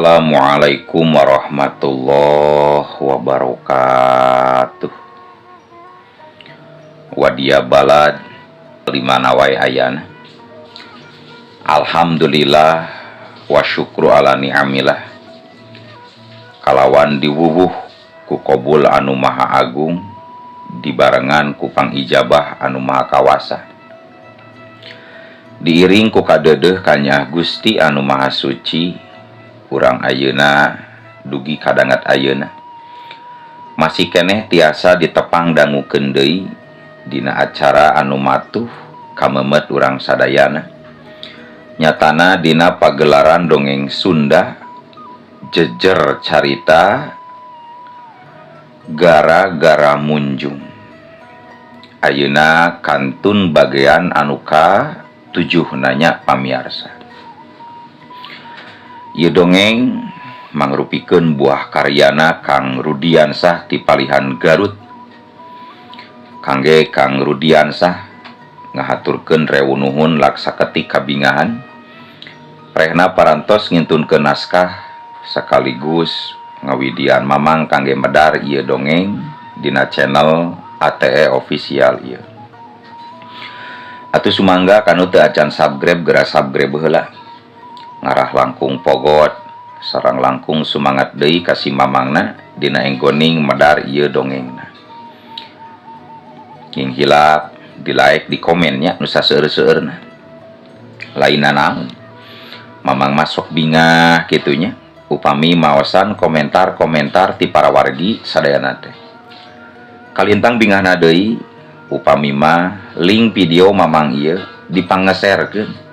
Assalamualaikum warahmatullahi wabarakatuh. Wadia balad di mana wae ayana. Alhamdulillah wa syukru ala ni'amillah. Kalawan diwuwuh ku kobul anu maha agung dibarengan ku pangijabah anu maha kawasa. Diiring ku kadeudeuh kanyah Gusti anu maha suci. Urang ayeuna dugi kadangat ayeuna masih keneh tiasa ditepang dangukeun deui dina acara anu matuh kamemet urang sadayana, nyatana dina pagelaran dongeng Sunda jejer carita gara-gara munjung. Ayeuna kantun bagean anu ka 7 nanya pamiarsa. Ieu dongeng mangrupikeun buah karyana Kang Rudiansah ti Palihan Garut. Kangge Kang Rudiansah ngahaturkeun rewu nuhun laksaketik kabingahan. Rehna parantos ngintunkeun naskah sekaligus ngawidian mamang kangge medar ieu dongeng dina channel ATE Official ieu. Atuh sumangga kanu teu acan subscribe geura subscribe heula. Ngarah langkung pogot sareng langkung sumangat deui ka si mamangna dina enggoning medar ieu dongengna. King hilap di like di komennya nu saseueur-seueurna. Lainna naon? Mamang masuk bingah kitunya upami maosan komentar-komentar ti para wargi sadayana teh. Kalintang bingahna deui upami mah link video mamang ieu dipangeserkeun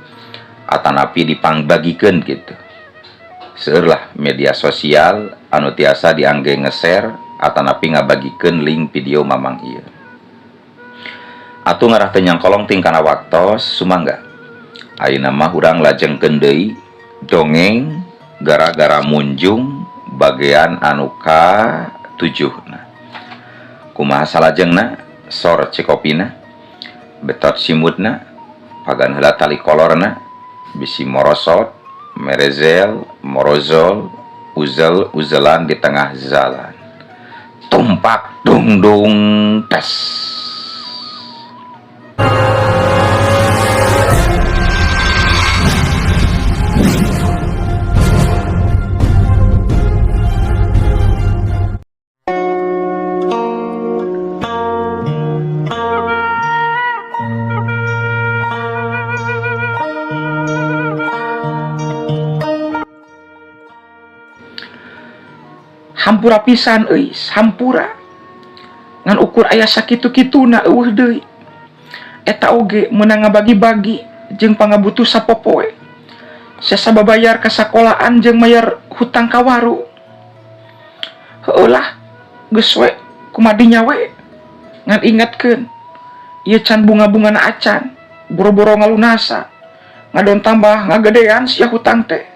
atanapi dipangbagikeun gitu. Seueur lah media sosial anu tiasa diangge nge-share atanapi ngabagikeun link video mamang ieu. Atuh ngarah teu nyangkolong ting kana waktos sumangga. Ayeuna mah urang lajengkeun deui dongeng gara-gara munjung bagean anu ka 7. Nah, kumaha salajengna? Sor cikopina, betot simutna, pagan heula tali kolorna, bisi morosot, merezel, morozol, uzel uzelan di tengah jalan. Tumpak dung dung tes. Hampura pisan euy, hampura. Ngan ukur aya sakitu-kituna eueuh deui. Eta oge meunang ngabagi-bagi jeung pangabutuh sapopoe. Sesa babayar ka sakolaan jeung mayar hutang ka waru. Heueuh lah, geus we kumadinya we. Ngan ingatkeun, ieu can bunga-bungana acan, boro-boro ngalunasa. Ngadon tambah ngagedean sia hutang teh.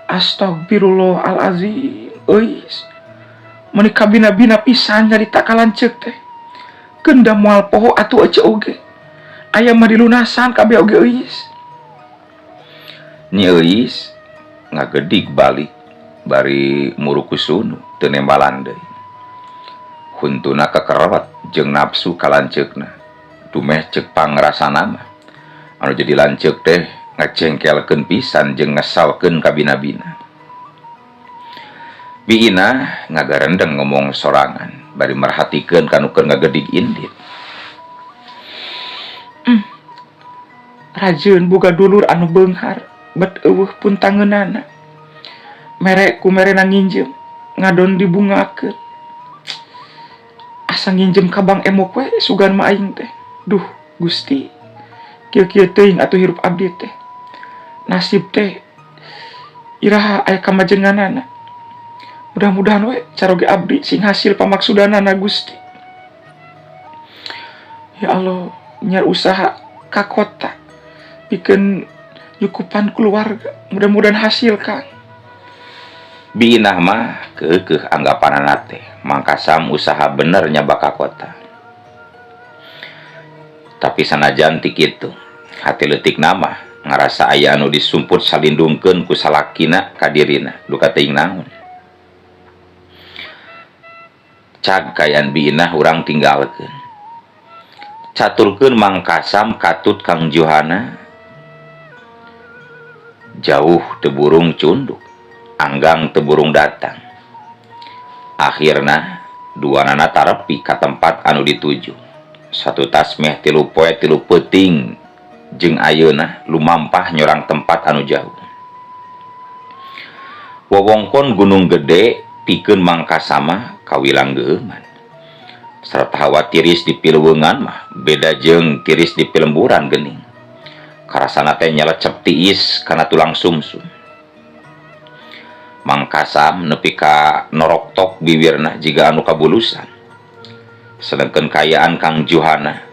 Astagfirullahalazim. Euy, meuni kabina-bina pisan nyarita ka lanceuk teh. Keun da moal poho atuh ece oge. Aya mah dilunasan kabeh oge euis. Nyi Euis ngagedig balik bari murukusunu teu nembalan deui. Huntuna kekerot jeung nafsu ka lanceukna. Dumeh ceuk pangrasana mah. Anu jadi lanceuk teh ngajengkelkeun pisan jeung ngesalkeun kabina-bina. Bi Inah ngagarendeng ngomong sorangan bari merhatikeun kanu keur ngagedig indit. Rajeun boga dulur anu beunghar bet eueuh pun tangeunana. Mere ku merena nginjem ngadon dibungakeun. Asa nginjem ka Bang Emok we sugan mah aing teh. Duh Gusti, kieu-kieu teuing atuh hirup abdi teh. Nasib teh iraha aya kamajenganana. Mudah-mudahan we caroge abdi sing hasil pamaksudanana Gusti. Ya Allah, nyar usaha ka kota pikeun nyukupan keluarga, mudah-mudahan hasil Kang. Bi Inah mah keukeuh anggapanana teh mangkasam usaha bener nyaba ka kota. Tapi sanajan ti kitu, hati leutikna mah Ngarasa aya anu disumput salindungkeun ku salakina ka dirina duka teuing naon. Cag kaayaan Bi Inah urang tinggalkeun. Caturkeun Mang Kasam katut Kang Juhana jauh teu burung cunduk, anggang teu burung datang. Akhirna duanana tarepi ka tempat anu dituju. Satutas meh 3 poe 3 peuting jeung ayeuna lumampah nyorang tempat anu jauh. Wewengkon Gunung Gede pikeun Mang Kasam kawilang geueuman. Sarta hawa tiris di pileweungan mah beda jeung tiris di pilemburan geuning. Karasana teh nyelecep tiis kana tulang sumsum. Mang Kasam nepi ka noroktok biwirna jiga anu kabulusan. Sedengkeun kaayaan Kang Juhana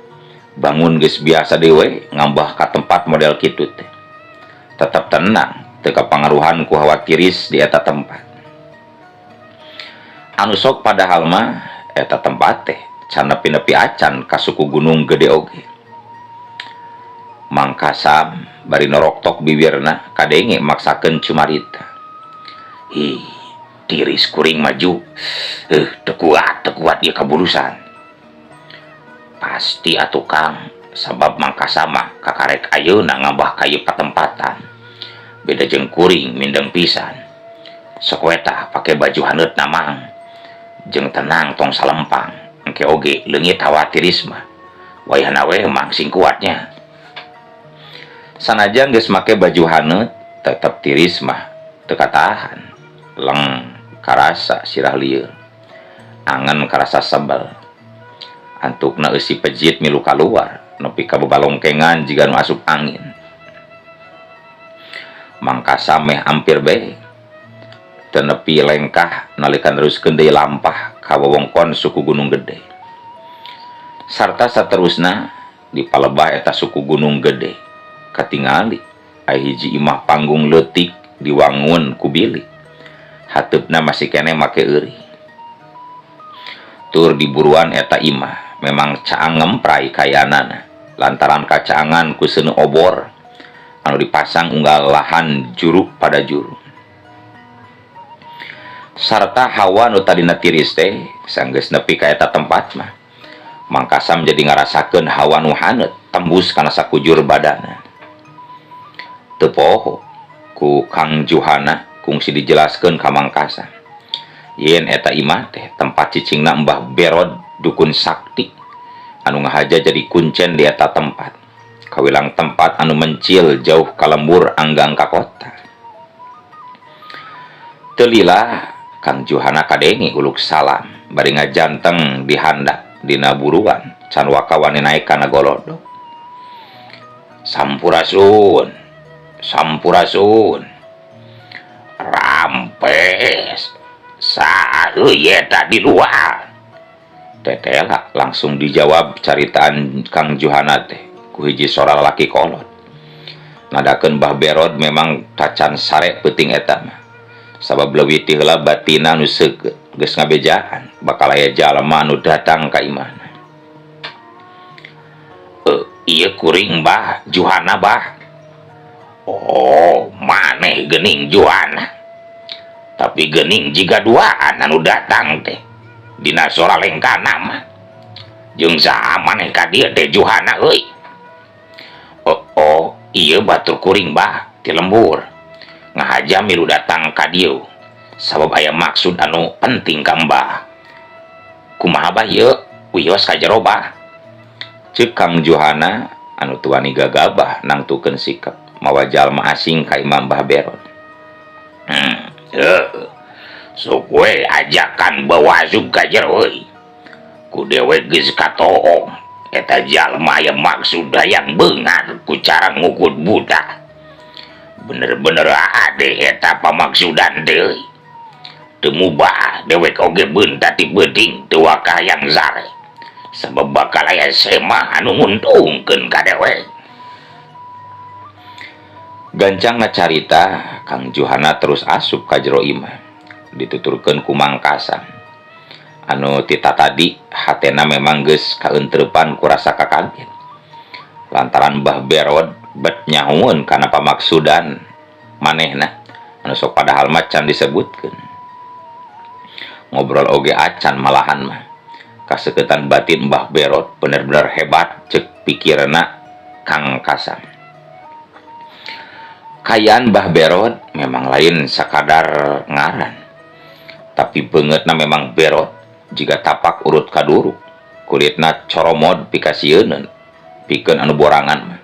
bangun geus biasa deui ngambah ka tempat model kitu teh. Tetep tenang teu kapangaruhan ku hawa tiris di eta tempat. Anu sok padahal mah eta tempat teh can nepi-nepi acan ka suku Gunung Gede oge. Mang Kasam bari noroktok biwirna kadenge maksakeun cumarita. Ih, tiris kuring maju. Teu kuat, teu kuat ieu kabulusan. Pasti atuh Kang, sabab Mang Kasam mah kakarek ayeuna ngambah ka ieu patempatan. Beda jeung kuring mindeng pisan. Sok we tah pake baju haneutna Mang. Jeung tenang tong salempang, engke oge leungit hawa tiris mah. Wayahna we Mang sing kuatnya. Sanajan geus make baju haneut, tetep tiris mah teu katahan. Leng karasa sirah lieur. Angen karasa sebel. Antukna eusi pejit milu kaluar, nepi ka babalongkengan jiga nu asup angin. Mang Kasam meh ampir bae. Teu nepi lengkah nalika neruskeun deui lampah ka wewengkon suku Gunung Gede. Sarta saterusna di palebah eta suku Gunung Gede katingali aya hiji imah panggung leutik diwangun ku bilik. Hateupna masih keneh make eurih. Tur diburuan eta imah memang caang ngempray kayanana lantaran kacaangan ku seuneu obor anu dipasang unggal lahan juru pada juru. Sarta hawa nu tadina tiris teh sanggeus nepi ka eta tempat mah Mang Kasam jadi ngarasakeun hawa nu haneut tembus kana sakujur badana. Teu poho ku Kang Juhana kungsi dijelaskeun ka Mang Kasam yen eta imah teh tempat cicingna Mbah Berod dukun sakti anu ngahaja jadi kuncen di eta tempat. Kawilang tempat anu mencil jauh ka lembur anggang ka kota. Teu lila Kang Juhana kadenge uluk salam bari ngajanteng dihandap dina buruan can waka wani naek kana golodog. Sampurasun, sampurasun. Rampes saha euy eta di luar. Tetela langsung dijawab caritaan Kang Juhana teh ku hiji sora lalaki kolot. Nadakeun Mbah Berod memang tacan sare peuting eta mah. Sabab leuwih ti heula batina nu seukeut geus ngabejaan bakal aya jalma anu datang ka imahna. Ieu kuring Mbah Juhana Bah. Oh, maneh geuning Juhana. Tapi geuning jiga duaan anu datang teh. Dina sora lengkana mah. Jeung saha maneh ka dieu teh Juhana euy? Oh, oh, ieu batur kuring Bah ti lembur. Ngahaja milu datang ka dieu. Sabab aya maksud anu penting ka Mbah. Kumaha Bah ieu? Wios ka jero Bah. Ceuk Kang Juhana anu teu wani gagabah nangtukeun sikep mawa jalma asing ka imah Mbah Berod. Sok we ajakan bawa asup ka jero euy. Ku dewek geus katoong eta jalma aya maksud hayang beunghar ku cara ngukut budak. Bener-bener ade eta pamaksudan teh euy. Teu mubah dewek oge beunta ti peuting teu waka hayang sare. Sabab bakal aya semah anu nguntungkeun ka dewek. Gancang ngacarita Kang Juhana terus asup ka jero imah. Dituturkeun ku Mang Kasam. Anu tita tadi hatena memang geus kaeuntreupan ku rasa kakaget. Lantaran Mbah Berod Bet nyahoeun kana pamaksudan manehna anu sok padahal mah can disebutkeun. Ngobrol oge acan malahan mah. Kaseketan batin Mbah Berot bener-bener hebat cek pikirna Kang Kasam. Kayaan Mbah Berot memang lain sakadar ngaran. Tapi beungeutna memang berot jiga tapak urut kaduruk. Kulitna coromod pikasieuneun pikeun anu borangan mah.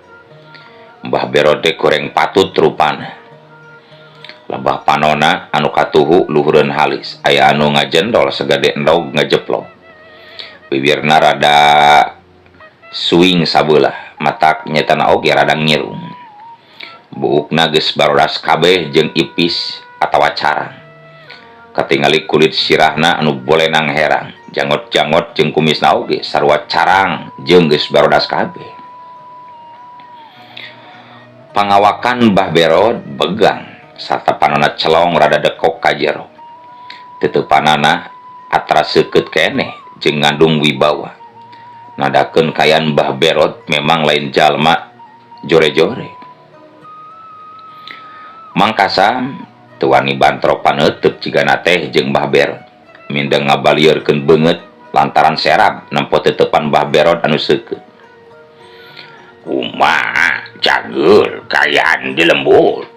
Mbah Berot teh goreng patut rupana. Lebah panona anu katuhu luhureun halis, aya anu ngajendol sagede endog ngajeplok. Bibirna rada suing sabelah, matak nyetana oge rada ngirung. Buukna geus barodas kabeh jeung ipis atawa carang. Katingali kulit sirahna anu bolenang herang, janggot-janggot jeung kumisna oge sarua carang jeung geus barodas kabeh. Pangawakan Mbah Berot begang sarta panona celong rada dekok ka jero. Teuteupanana atra seukeut keneh jeung ngandung wibawa. Nadakeun kaayaan Mbah Berot memang lain jalma jore-jore. Mang Kasam teu wani bantrok paneuteub jigana teh jeung Mbah Berot. Mindeng ngabalieurkeun beungeut lantaran serab nempo teuteupan Mbah Berot anu seukeut. Kumaha cageur kaayaan di lembur?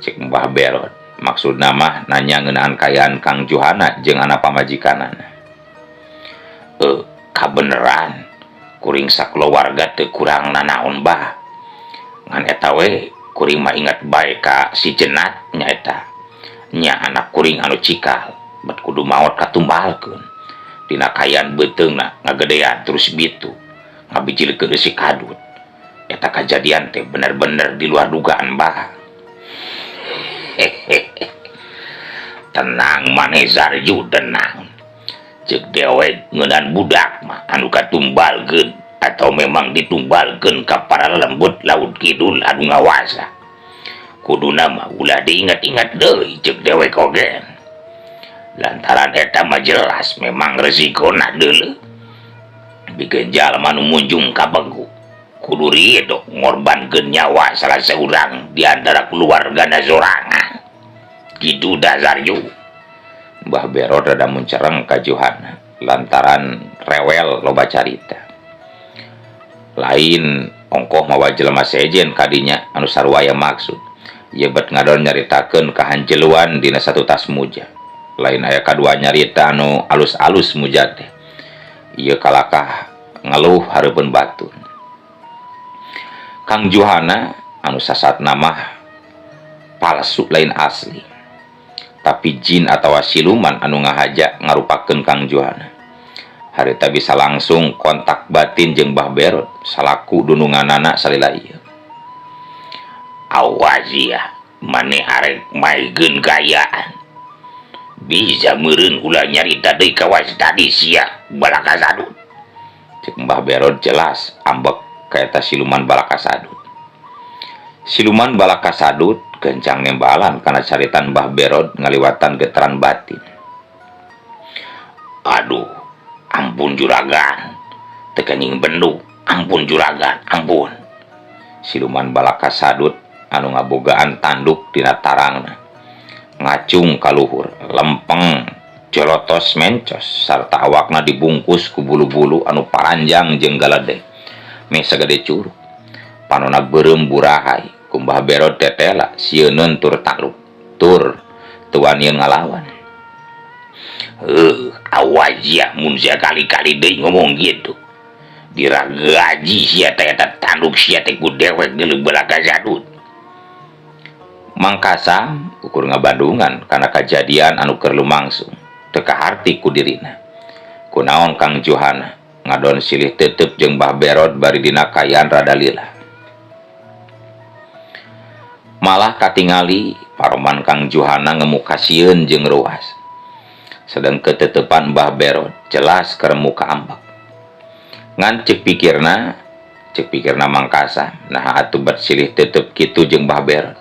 Cek Mbah Berot. Maksudna mah nanya ngeunaan kaayaan Kang Juhana jeung anak pamajikanana. Kabeneran kuring sakulawarga teu kurang nanaon bah. Ngan eta we kuring mah ingat bae ka si Jenat nyaeta. Nya anak kuring anu cikal bet kudu maot katumbalkeun. Dina kaayaan beuteungna ngagedean terus bitu ngabijilkeun si kadut. Eta kajadian teh bener-bener di luar dugaan bah. Hehehe. Tenang maneh Zarju, tenang. Cek dewek ngeunaan budak mah anu katumbalkeun atau memang ditumbalkeun ka para lembut laut kidul anu ngawasa. Kuduna mah ulah diingat-ingat deui cek dewek oge. Lantaran eta mah jelas memang resikona deuleu. Bikin jalma nu munjung ka bengkuk. Kudu rido ngorbankeun nyawa salah seorang di antara keluargana sorangan. Kitu da Zarju. Mbah Berot rada muncereng ka Juhana lantaran rewel loba carita. Lain ongkoh mawa jelema sejen kadinya anu sarua aya maksud. Ieu bet ngadon nyaritakeun kahanjeluan dina satu tas muja. Lain aya kadua nyarita anu alus-alus muja teh. Ieu kalakah ngeluh hareupeun batur. Kang Juhana anu sasatna mah palsu lain asli. Tapi jin atawa siluman anu ngahaja ngarupakeun Kang Juhana. Harita bisa langsung kontak batin jeung Mbah Berot salaku dununganana salila ieu. Awas ya, maneh arek maegeun kaayaan. Bisa meureun ulah nyarita deui kawas tadi sia balaka sadut. Cek Mbah Berot jelas ambek ka eta siluman balaka sadut. Siluman balaka sadut kencang nembalan kana caritan Mbah Berot ngaliwatan getaran batin. Aduh, ampun juragan. Teu kenging bendu, ampun juragan, ampun. Siluman balaka sadut anu ngabogaan tanduk dina tarangna. Ngacung ka luhur, lempeng, jolotos mencos sarta awakna dibungkus ku bulu-bulu anu paranjang jeung galede. Meh sagede curug. Panona beureum burahai, ku Mbah Berot tetela sieuneun tur taluk. Tur teu wanian ngalawan. Heuh, awas ya mun sia kali-kali deui ngomong gitu. Diragaji sia teh eta tanduk sia teh ku dewek deuleu balaka sadut. Mang Kasam ukur ngabandungan kana kajadian anu keur lumangsung. Teu kaharti ku dirina. Kunaon Kang Juhana ngadon silih teuteub jeung Mbah Berot bari dina kaayaan rada lila. Malah katingali paroman Kang Juhana ngemuka sieun jeung ruas. Sedang ketetepan Mbah Berot jelas keur muka ambek. Ngan cek pikirna Mang Kasam, nah atuh bet silih teuteub kitu jeung Mbah Berot.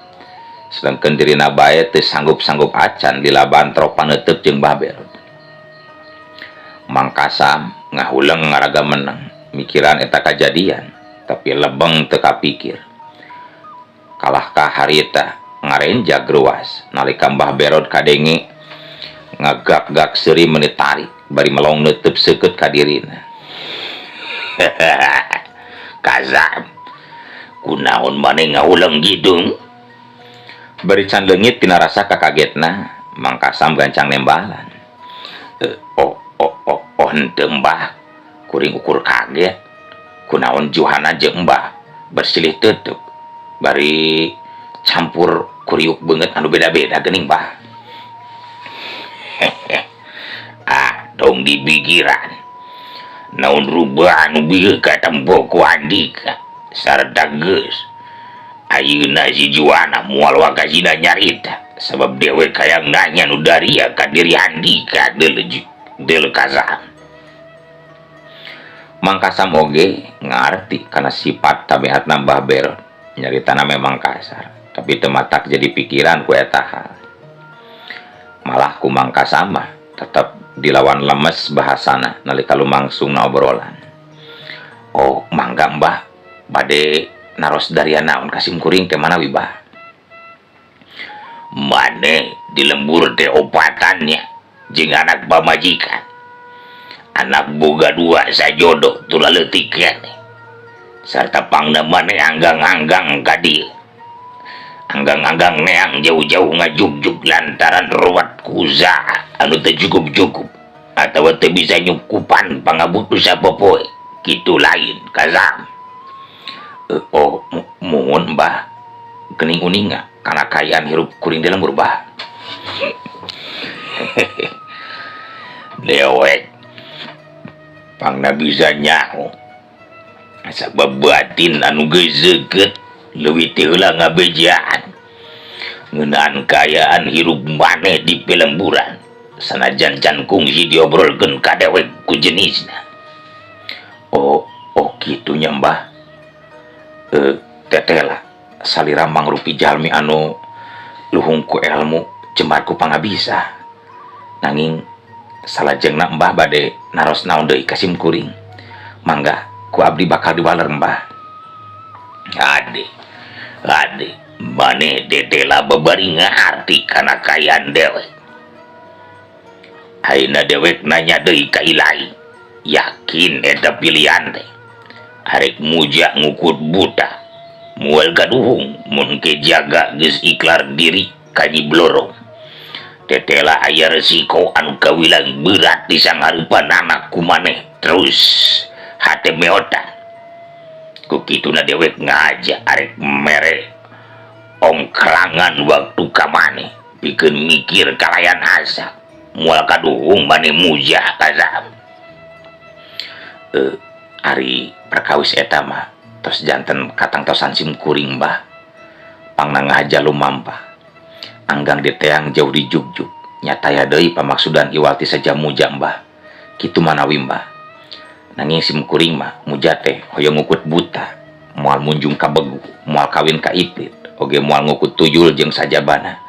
Sedangkan dirina bae teu sanggup-sanggup acan dilaban bantrok paneuteub jeung Mbah Berot. Mang Kasam ngahuleng ngaraga meneng mikiran eta kajadian, tapi lebeng teu kapikir. Kalah ka harita ngarenjag ruas nalika Mbah Berod kadenge ngagak-gak seuri meuni tarik bari melong neuteub seukeut ka dirina. Kazam, kunaon maneh ngahuleng jidung? Bari can leungit tina rasa kakagetna, Mang Kasam gancang nembalan. Oh oh oh oh henteu Mbah, kuring ukur kaget. Kunaon Juhana jeung Mbah bersilih teuteuk bari campur kuriuk beungeut anu beda-beda geuning Mbah. Ah, tong dipikiran. Naon rubah anu bieu katempo ku Andika sarta geus. Ayeuna si Juhana moal wakasina nyarita sabab dewek hayang nanya nu daria ka diri Andika deuleu Kasam. Mang Kasam oge ngarti kana sifat tabiatna Mbah Berod. Nyaritana memang kasar, tapi teu matak jadi pikiran ku eta hal. Malah ku Mang Kasam mah tetep dilawan lemes bahasana nalika lumangsungna obrolan. Oh, mangga Mbah, bade naros daria naon ka sim kuring teh manawi Bah? Mane di lembur teh opatannya jeung anak pamajikan. Anak boga dua sajodo tula leutik keneh. Sarta pangna maneh anggang-anggang ka dieu. Anggang-anggang neang jauh-jauh ngajugjug lantaran ruwat ku usaha anu teu cukup-cukup atawa teu bisa nyukupan pangabutuh sapopoe. Kitu lain Kazam. Oh, muhun Mbah, geuning uninga kana kaayaan hirup kuring di lembur Bah. Dewek pangna bisa nyaho sabab batin anu geus seukeut leuwih ti heula ngabejaan ngeunaan kaayaan hirup maneh di pilemburan sanajan can kungsi diobrolkeun ka dewek ku jenisna. Oh, oh kitu nya Mbah. Teteh lah salira mangrupi jalmi anu luhung ku ilmu jembar ku pangabisa. Nanging salajengna Mbah bade naros naon deui ka sim kuring. Mangga ku abdi bakal diwaler Mbah. Ade, ade, maneh teteh lah babari ngaharti kana kaayaan dewek. Ayeuna dewek nanya deui ka Ilahi, yakin eta pilihan teh. Arek muja ngukut buta, moal kaduhung mun ke jaga geus iklar diri ka Nyi Blorong. Tetela aya resiko anu kawilang berat di sanghareupan anak ku maneh terus hate meotan. Ku kituna dewek ngaja arek mere ongkrangan waktu ka maneh pikeun mikir kalayan asa moal kaduhung maneh muja Kazam. Ari perkawis eta mah tos janten katangtosan sim kuring Mbah. Pangna ngahaja lumampah. Anggang diteang jauh dijugjug. Nyataya deui pamaksudan iwal ti saja muja Mbah. Kitu manawi Mbah. Nanging sim kuring mah muja teh hoyong ngukut buta, moal munjung ka begu, moal kawin ka iprit, oge moal ngukut tuyul jeung sajabana.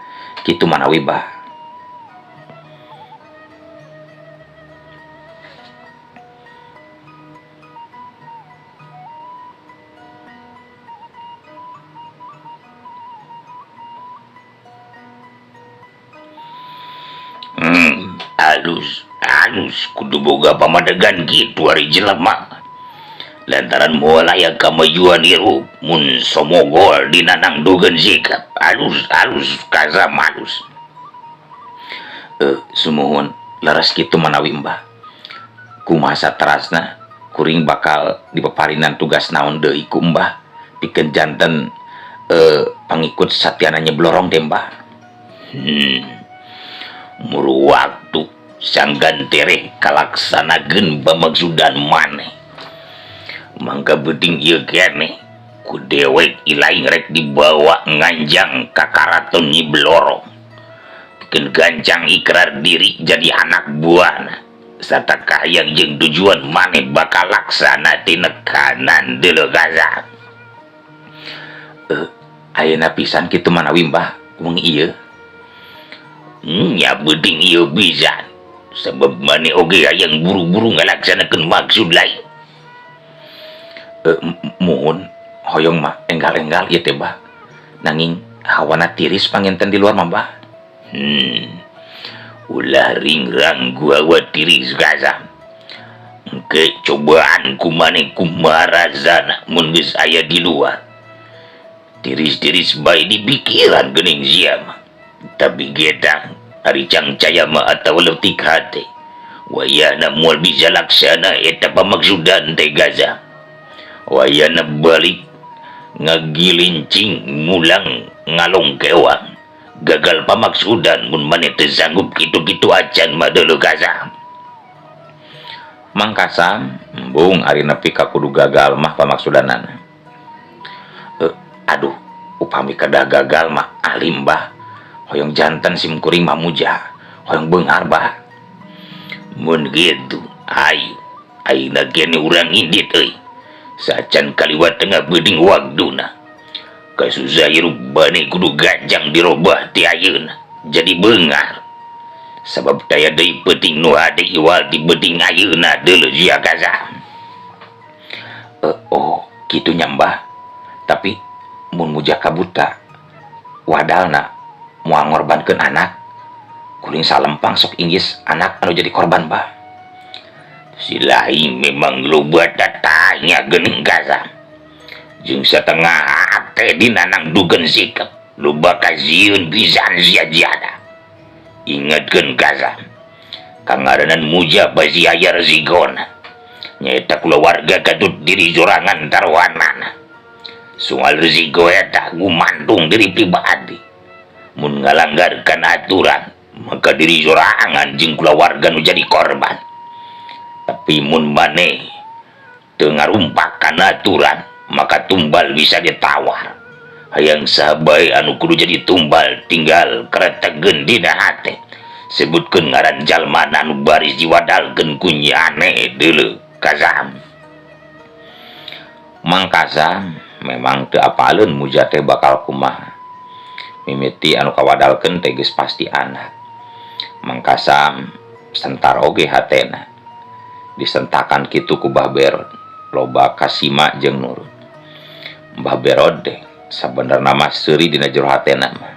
Kitu manawi Mbah. Alus, alus kudu boga pamadegan kitu ari jelema. Lantaran moal aya kamajuan hirup mun somogol dina nangdugeun sikap. Alus, alus Kazam alus. Sumuhun leres kitu manawi Mbah. Kumaha saterasna kuring bakal dipaparinan tugas naon deui ku Mbah pikeun janten pangikut satiana Nyi Blorong teh Mbah. Muru waktu sanggan tereh kalaksanakeun pamaksudan maneh. Mangka beuting ieu keneh ku dewek ilaing rek dibawa nganjang ka karaton Nyi Blorong. Pikeun gancang ikrar diri jadi anak buahna sarta kahayang jeung tujuan maneh bakal laksana tinekanan deuleu Kazam. Ayeuna pisan kitu manawi Mbah wengi ieu. Nya beuting ieu pisan sabab maneh oge hayang buru-buru ngalaksanakeun maksud lain. Muhun hoyong mah enggal-enggal ieu teh Bah. Nanging hawana tiris panginten di luar mah, Bah. Ulah ringrang ku hawa tiris, Kasam. Engke cobaan ku maneh kumaha rasana mun geus aya di luar. Tiris-tiris bae dipikiran geuning sia mah. Tapi gedang ari cangcaya mah atawa leutik hate. Wayahna moal bisa laksana eta pamaksudan teh, Kasam. Wayahna balik ngagilincing mulang ngalong kewang. Gagal pamaksudan mun maneh teu sanggup kitu-kitu acan mah deuleu, Kasam. Mang Kasam, embung ari nepi ka kudu gagal mah pamaksudanana. Aduh, upami kedah gagal mah alim, Bah. Hoyong janten sim kuring mah muja. Hoyong beunghar, Bah. Mun kitu, ayo. Ayeuna kene urang indit euy. Sacan kaliwat tengah beuting waktuna. Kasusah hirup maneh kudu ganjang dirobah ti ayeuna. Jadi beunghar. Sabab daya deui peuting nu hade iwal di beuting ayeuna deuleu sia, Kasam. Oh, kitu nya, Mbah. Tapi mun muja kabuta wadalna moal ngorbankeun anak. Kuring salempang sok inggis anak anu jadi korban, Bah. Si lain memang loba tatanya geuning, Kasam. Jeung satengah hate dina nangdukeun sikap. Loba kasieun pisan sia jada. Ingatkeun, Kasam. Kangaranan muja pasti aya resikona. Nyaeta kulawarga katut diri sorangan taruhanana. Soal resiko eta gumantung diri pribadi. Mun ngalanggar kana aturan, maka diri sorangan jeung kulawarga nu jadi korban. Tapi mun maneh teu ngarumpak kana aturan, maka tumbal bisa ditawar. Hayang saha bae anu kudu jadi tumbal tinggal keretegeun dina hate. Sebutkeun ngaran jalmana anu baris diwadalkeun ku nyane deuleu, Kasam. Mang Kasam memang teu apaleun muja teh bakal kumaha. Mimiti anu kawadalkeun teh geus pasti anak. Mang Kasam sentar oge hatena. Disentakan kitu ku Bah Berod, loba kasima jeung nurut. Mbah Berod teh sabenerna mah seuri dina jero hatena mah.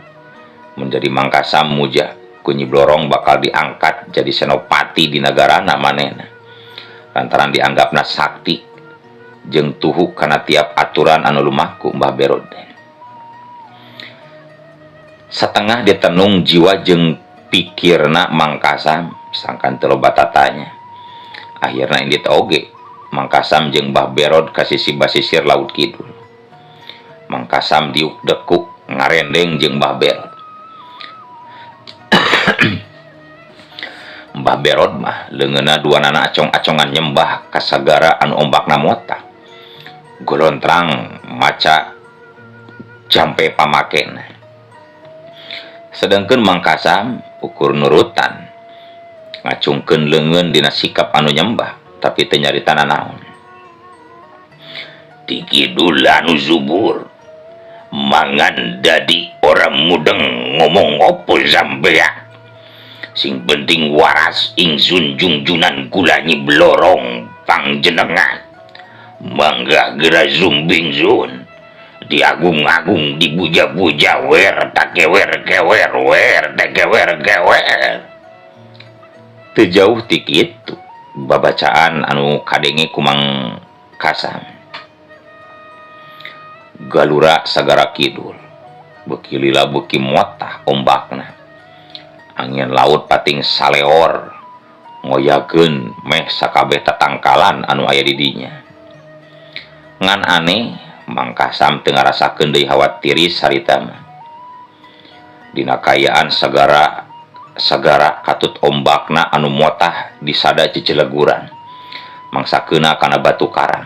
Mun jadi Mang Kasam muja ku Nyi Blorong bakal diangkat jadi senopati di nagarana manehna. Lantaran dianggapna sakti jeung tuhu kana tiap aturan anu lumaku Mbah Berod teh. Satengah ditenung jiwa jeung pikirna Mang Kasam sangkan teu loba tatanya. Akhirna indit oge Mang Kasam jeung Mbah Berod ka sisi basisir Laut Kidul. Mang Kasam diuk dekuk ngarendeng jeung Mbah Berod. Mbah Berod mah leungeunna duanana acong-acongan nyembah ka sagara anu ombakna motah. Golontrang maca jampe pamakena. Sedengkeun Mang Kasam ukur nurutan ngacungkeun leungeun dina sikap anu nyembah tapi teu nyarita nanaon. Ti kidul anu subur mangan dadi orang mudeng ngomong opo sampean. Sing penting waras ingsun jungjunan kula Nyi Blorong pangjenengan. Mangga geura sumping sun. Diagung-agung dipuja-puja wer takewer kewer wer takewer kewer. Teu jauh ti kitu babacaan anu kadenge ku Mang Kasam. Galura sagara kidul beuki lila beuki motah ombakna. Angin laut pating saleor ngoyakeun meh sakabeh tatangkalan anu aya di dinya. Ngan aneh Mang Kasam teu ngarasakeun deui hawa tiris harita mah. Dina kaayaan sagara sagara katut ombakna anu motah disada ceceleguran mangsakeuna kana batu karang.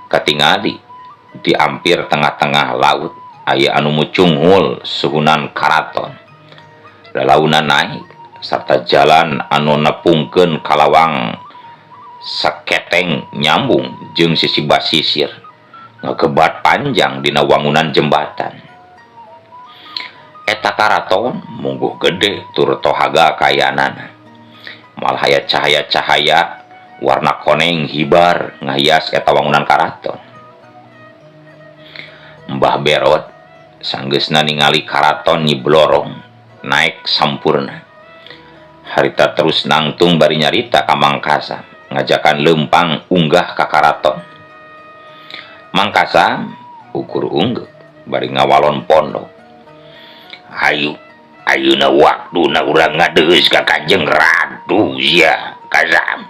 Katingali di ampir tengah-tengah laut aya anu mucunghul suhunan karaton. Lalaunan naik sarta jalan anu nepungkeun kalawang saketeng nyambung jeung sisi basisir ngagebat panjang dina wangunan jembatan. Eta karaton mungguh gede tur tohaga kayanana. Malah aya cahaya-cahaya warna koneng hibar ngahias eta wangunan karaton. Mbah Berod Sanggeusna ningali karaton Nyi Blorong naek sampurna. Harita terus nangtung bari nyarita ka Mang Kasam ngajakan leumpang unggah ka karaton. Mang Kasam ukur unggeuh bari ngawalon pondok. Hayu, ayeuna waktuna urang ngadeus ka Kanjeng Ratu sia Kasam.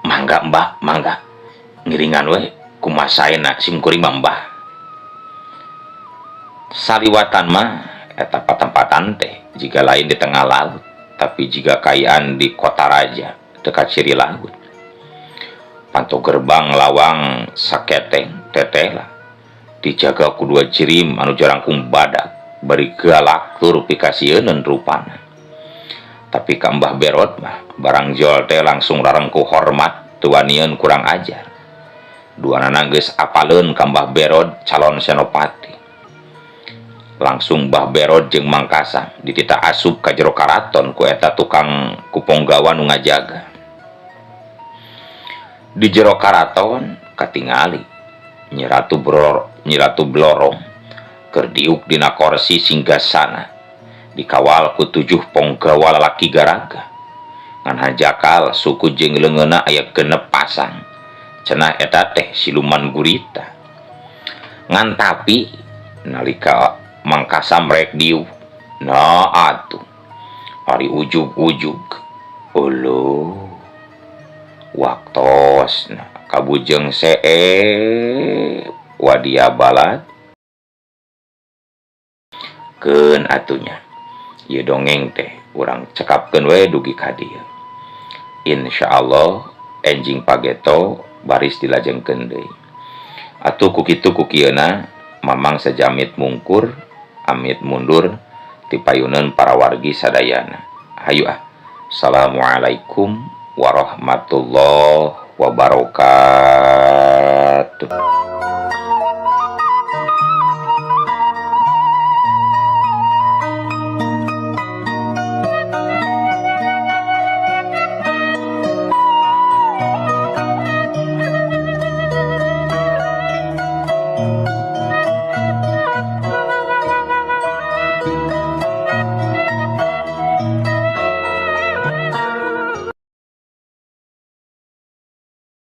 Mangga Mbah, mangga. Ngiringan we kumaha saena sim kuring mah Mbah. Saliwatan mah eta patempatan teh jiga lain di tengah laut, tapi jiga kaayaan di kota raja dekat ciri laut. Panto gerbang lawang saketeng tetela dijaga ku dua jirim anu jarangkung badak bari galak tur pikasieun rupana. Tapi ka Mbah Berot mah barang jol teh langsung rarengku hormat teu wanian kurang ajar. Duanana geus apaleun ka Mbah Berot calon senopati. Langsung Mbah Berot jeung Mang Kasam ditita asup ka jero karaton ku eta tukang kuponggawa nu ngajaga. Di jero karaton katingali Nyi Ratu Bror, Nyi Ratu Blorong keur diuk dina korsi singgasana dikawal ku 7 ponggawa lalaki garaga. Ngan hanjakal suku jeung leungeunna aya 6 pasang. Cenah eta teh siluman gurita. Ngan tapi nalika Mang Kasam rek diuk, nah atuh ari ujug-ujug uluh waktosna kabujeng seep wadia balad keun atunya ieu dongeng teh urang cekapkeun we dugi ka dieu. Insyaallah enjing pageto baris dilajengkeun deui. Atuh ku kitu ku kieuna Mamang sejamit mungkur amit mundur tipayuneun para wargi sadayana. Hayu ah. Assalamualaikum warahmatullahi wabarakatuh.